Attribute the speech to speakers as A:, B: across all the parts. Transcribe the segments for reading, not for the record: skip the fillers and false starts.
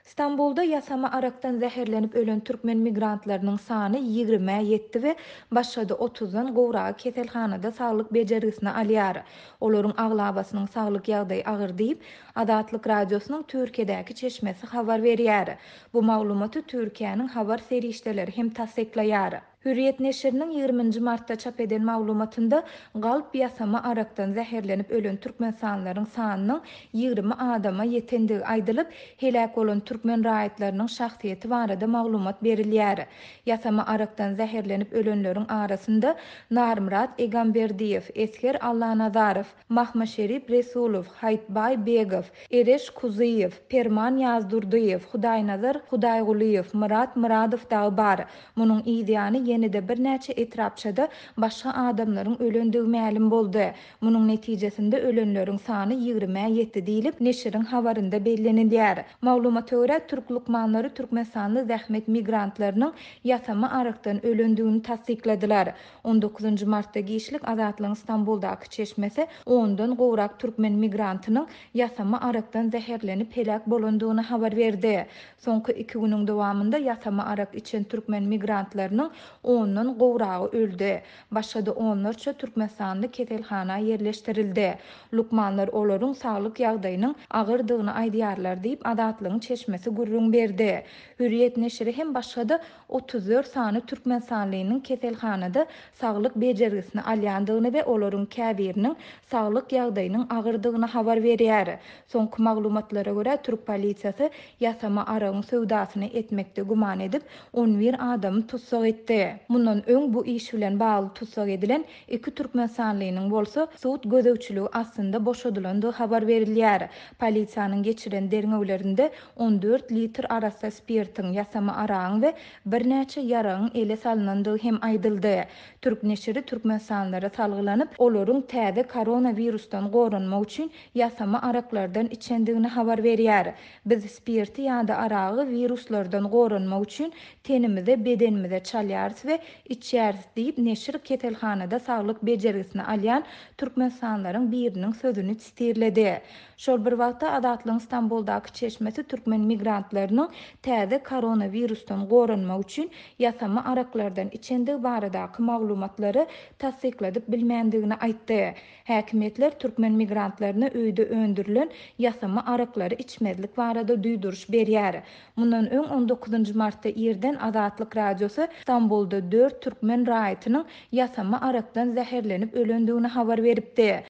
A: Stambulda ýasama arakdan zäherlenip ölen türkmen migrantlarynyň sany ýigrimä ýetdi we başga-da otuzdan gowragy keselhanada saglyk bejergisini alýar. Olaryň aglabasynyň saglyk ýagdaýy agyr diýip, Azatlyk Radiosynyň Türkiýedäki çeşmesi habar berýär. Bu maglumaty Türkiýäniň habar serişdeleri hem tassyklaýar. Hürriýet neşiriniň ýigriminji martda çap eden maglumatynda galp ýasama arakdan zäherlenip ölen türkmenistanlylaryň sanynyň 20 adama ýetendigi aýdylyp, heläk bolan türkmen raýatlarynyň şahsyýeti barada maglumat berilýär. Ýasama arakdan zäherlenip ölenleriň arasynda Narmyrat Egamberdiýew, Esger Allanazarow, Mahmaşerip Resulow, Haýytbaý Begow, Ereş Kuzyýew, Perman Ýazdurdyýew, Hudaýnazar Hudaýgulyýew, Myrat Myradow dagy bar. Munuň yz ýany ýene-de birnäçe etrapçada başga adamlaryň ölendigi mälim boldy. Munuň netijesinde ölenleriň sany ýigrimä ýetdi diýlip, neşiriň habarynda bellenilýär. Maglumata görä, türk lukmanlary türkmenistanly zähmet migrantlarynyň ýasama arakdan ölendigini tassykladylar. On dokuzynjy martda giçlik Azatlygyň Stambuldaky çeşmesi ondan gowrak türkmen migrantynyň ýasama arakdan zäherlenip heläk bolandygyny habar berdi. Soňky iki günüň dowamynda ýasama arak içen türkmen migrantlarynyň ondan gowragy öldi. Başga-da onlarça türkmenistanly keselhana ýerleşdirildi. Lukmanlar olaryň saglyk ýagdaýynyň agyrdygyny aýdýarlar diýip, Azatlygyň çeşmesi gürrüň berdi. Hürriýet neşiri hem başga-da 34 sany türkmenistanlynyň keselhanada saglyk bejergisini alýandygyny we olaryň käbiriniň saglyk ýagdaýynyň agyrdygyny habar berýär. Soňky maglumatlara görä, türk polisiýasy ýasama aragyň söwdasyny etmekde güman edip, on bir adamy tussag etdi. Mundan öň bu iş bilen bagly tussag edilen iki türkmenistanlynyň bolsa sud gözegçiligi astynda boşadylandygy habar berilýär. Polisiýanyň geçiren derňewlerinde 14 litr arassa spirtiň, ýasama aragyň we birnäçe ýaragyň ele salnandygy hem aýdyldy. Türk neşiri türkmenistanlylara salgylanyp, olaryň täze koronawirusdan goranmak üçin ýasama araklardan içendigini habar berýär. Biz spirti ýa-da aragy wiruslardan goranmak üçin tenimize, bedenimize çalýarys we içýäris diýip, neşir keselhanada saglyk bejergisini alýan türkmenistanlylaryň biriniň sözüni sitirledi. Şol bir wagtda, Azatlygyň Stambuldaky çeşmesi türkmen migrantlarynyň täze koronawirusdan goranmak üçin ýasama araklardan içendigi baradaky maglumatlary tassykladyp bilmändigini aýtdy. Häkimiýetler türkmen migrantlaryna öýde öndürilen ýasama araklary içmezlik barada duýduryş berýär. Mundan öň, on dokuzynjy martda irden Azatlyk Radiosy Stambulda dört türkmen raýatynyň ýasama arakdan zäherlenip ölendigini habar beripdi.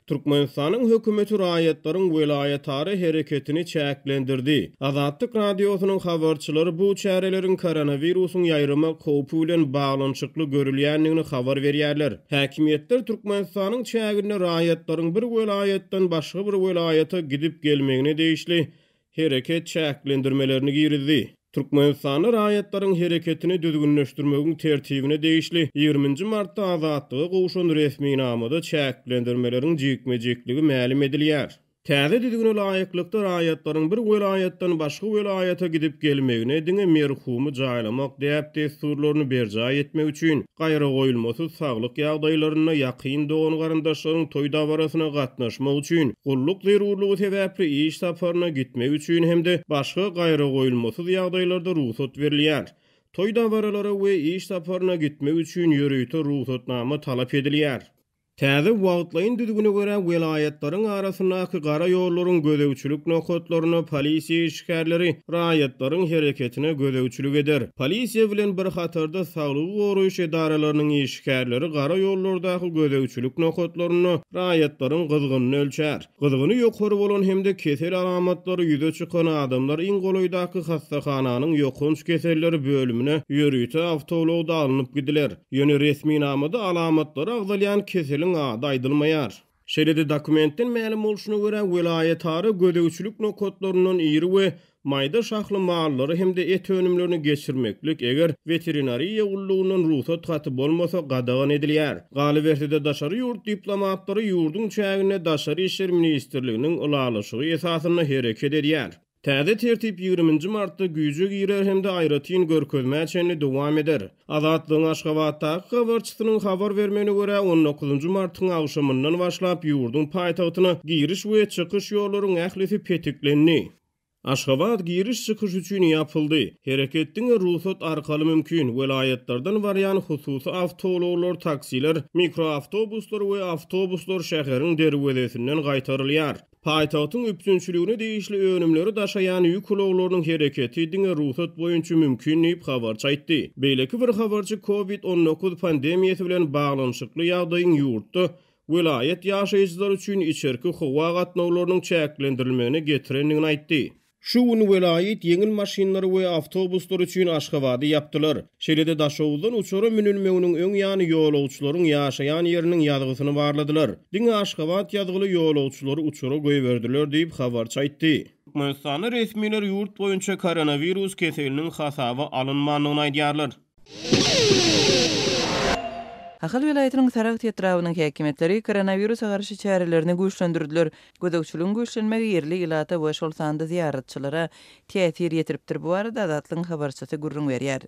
B: Türkmenistanyň hökümeti raýatlaryň welaýatara hereketini çäklendirdi. Azatlyk Radiosynyň habarçylary bu çäreleriň koronawirusyň ýaýramak howpy bilen baglanyşykly görülýändigini habar berýärler. Häkimiýetler Türkmenistanyň çäginde raýatlaryň bir welaýatdan başga bir welaýata gidip-gelmegine degişli hereket çäklendirmelerini girizdi. Türkmenistanda raýatlaryň hereketini düzgünleşdirmegiň tertibine degişli ýigriminji martda Azatlyga gowşan resminamada çäklendirmeleriň jikme-jikligi mälim edilýär. Täze düzgüne laýyklykda, raýatlaryň bir welaýatdan başga welaýata gidip gelmegine diňe merhumy jaýlamak däp-dessurlaryny berjaý etmek üçin, gaýragoýulmasyz saglyk ýagdaýlarynda ýakyn dogan-garyndaşlaryň toý dabarasyna gatnaşmak üçin, gulluk zerurlygy sebäpli iş saparyna gitmek üçin hem-de başga gaýragoýulmasyz ýagdaýlarda rugsat berilýär. Toý dabaralara we iş saparyna gitmek üçin ýörite rugsatnama talap edilýär. Täze wagtlaýyn düzgüne görä, welaýatlaryň arasyndaky gara ýollaryň gözegçilik nokatlarynda polisiýa işgärleri raýatlaryň hereketine gözegçilik eder. Polisiýa bilen bir hatarda saglygy goraýyş edaralarynyň işgärleri gara ýollardaky gözegçilik nokatlarynda raýatlaryň gyzgynyny ölçär. Gyzgyny ýokary bolan hem-de kesel alamatlary ýüze çykan adamlar iň golaýdaky hassahananyň ýokanç keselleri bölümine ýörite awtoulagda alnyp gidiler. Ýöne resminamada alamatlary agzalýan keseliň ady aýdylmaýar. Şeýle-de dokumentden mälim bolşuna görä, welaýatara gözegçilik nokatlaryndan iri we maýda şahly mallary hem-de et önümlerini geçirmeklik, eger weterinariýa gullugyndan rugsat haty bolmasa, gadagan edilýär. Galyberse-de, daşary ýurt diplomatlary ýurduň çäginde Daşary işler ministrliginiň ylalaşygy esasynda hereket edýär. Täze tertip ýigriminji martda güýje girer hem-de aýratyn görkezmä çenli dowam eder. Azatlygyň Aşgabatdaky habarçysynyň habar bermegine görä, on dokuzynjy martyň agşamyndan başlap ýurduň paýtagtyna giriş we çykyş ýollaryň ählisi petiklendi. Aşgabat giriş-çykyş üçin ýapyldy. Hereket diňe rugsat arkaly mümkin. Welaýatlardan barýan hususy awtoulaglar, taksiler, mikroawtobuslar we awtobuslar şäheriň derwezesinden gaýtarylýar. Paýtagtyň üpjünçiligine degişli önümleri daşaýan ýük ulaglarynyň hereketi diňe rugsat boýunça mümkin diýip, habarçy aýtdy. Beýleki bir habarçy Covid 19 pandemiýasy bilen baglanyşykly ýagdaýyň ýurtda welaýat ýaşaýjylary üçin içerki howa gatnawlarynyň çäklendirilmegine getirendigini aýtdy. Şu gün welaýat ýeňil maşynlary we awtobuslar üçin Aşgabady ýapdylar. Şeýle-de Daşoguzdan uçara münülmeginiň öň ýany ýolagçylaryň ýaşaýan ýeriniň ýazgysyny barladylar. Diňe Aşgabat ýazgyly ýolagçylary uçara goýberdiler diýip, habarçy aýtdy. Türkmenistanda resmiler ýurt boýunça koronawirus keseliniň hasaba alynmandygyny aýdýarlar.
C: Ahal welaýatynyň Saragt etrabynyň häkimiýetleri koronawirusa garşy çärelerini güýçlendirdiler. Gözegçiligiň güýçlenmegi ýerli ilata we şol sanda zyýaratçylara täsir ýetiripdir. Bu barada Azatlygyň habarçysy gürrüň berýär.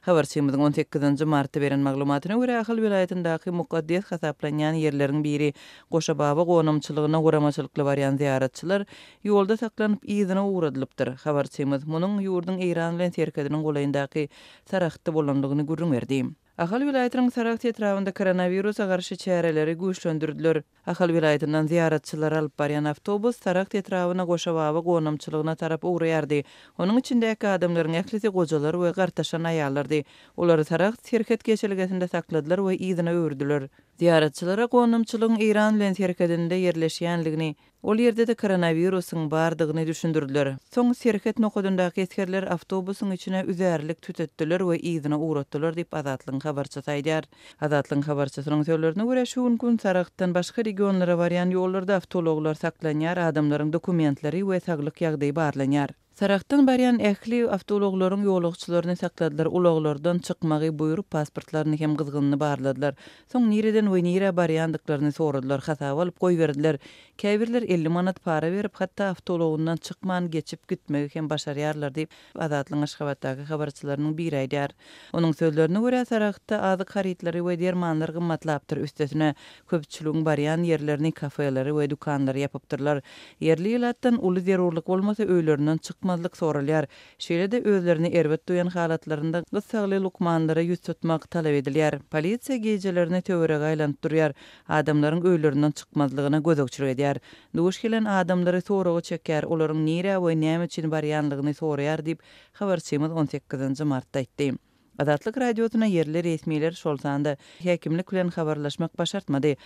C: Habarçymyzyň on sekizinji martda beren maglumatyna görä, Ahal welaýatyndaky mukaddes hasaplanýan ýerleriň biri Goşa baba gonamçylygyna guramaçylykly barýan zyýaratçylar ýolda saklanyp, yzyna ugradylypdyr. Habarçymyz munuň ýurduň Eýran bilen serhediniň golaýyndaky Saragtda bolandygyny gürrüň berdi. Ahal welaýatynyň Saragt etrabynda koronawirusa garşy çäreleri güýçlendirdiler. Ahal welaýatyndan zyýaratçylary alyp barýan awtobus Saragt etrabyna Goşababa gonamçylygyna tarap ugraýardy. Onuň içindäki adamlaryň ählisi gojalar we gartaşan aýallardy. Olary Saragt serhet geçelgesinde sakladylar we yzyna öwürdiler. Zyýaratçylara gonamçylygyň Eýran bilen serhedinde ýerleşýändigini, Ol ýerde-de koronawirusyň bardygyny düşündirdiler. Soň serhet nokadyndaky esgerler awtobusyň içine üzärlik tütetdiler we yzyna ugratdylar diýip, Azatlygyň habarçysy aýdýar. Azatlygyň habarçysynyň sözlerine görä, şu günki gün Saragtdan başga regionlara barýan ýollarda awtoulaglar saklanýar, adamlaryň dokumentleri we saglyk ýagdaýy barlanýar. Saragtdan barýan ähli awtoulaglaryň ýolagçylaryny sakladylar, ulaglardan çykmagy buýrup, pasportlaryny hem gyzgynly barladylar. Soň nireden we nirä barýandyklaryny soradylar, hasaba alyp goýberdiler. Käbirler 50 manat para berip, hatda awtoulagyndan çykman geçip gitmegi hem başarýarlar diýip, Azatlygyň Aşgabatdaky habarçylarynyň biri aýdýar. Onuň sözlerine görä, Saragtda azyk harytlary we dermanlar gymmatlapdyr, üstesine, Köpçüligiň barýan ýerlerini, kafeleri we dükanlary ýapypdyrlar. Ýerli ilatdan uly zerurlyk bolmasa öýlerinden çykmazlyk soralýar. Şeýle-de özlerini erbet duýan halatlarynda gyssagly lukmanlara ýüz tutmak talap edilýär. Polisiýa gijelerine töwerege aýlanyp durýar, adamlaryň öýlerinden çykmazlygyna gözegçilik edýär. Duş gelen adamlary soraga çekýär, olaryň nirä we näme üçin barýanlygyny soraýar diýip, habarçymyz on sekizinji martda aýtdy. Azatlyk Radiosyna ýerli resmiler, şol sanda häkimlik bilen habarlaşmak başartmady.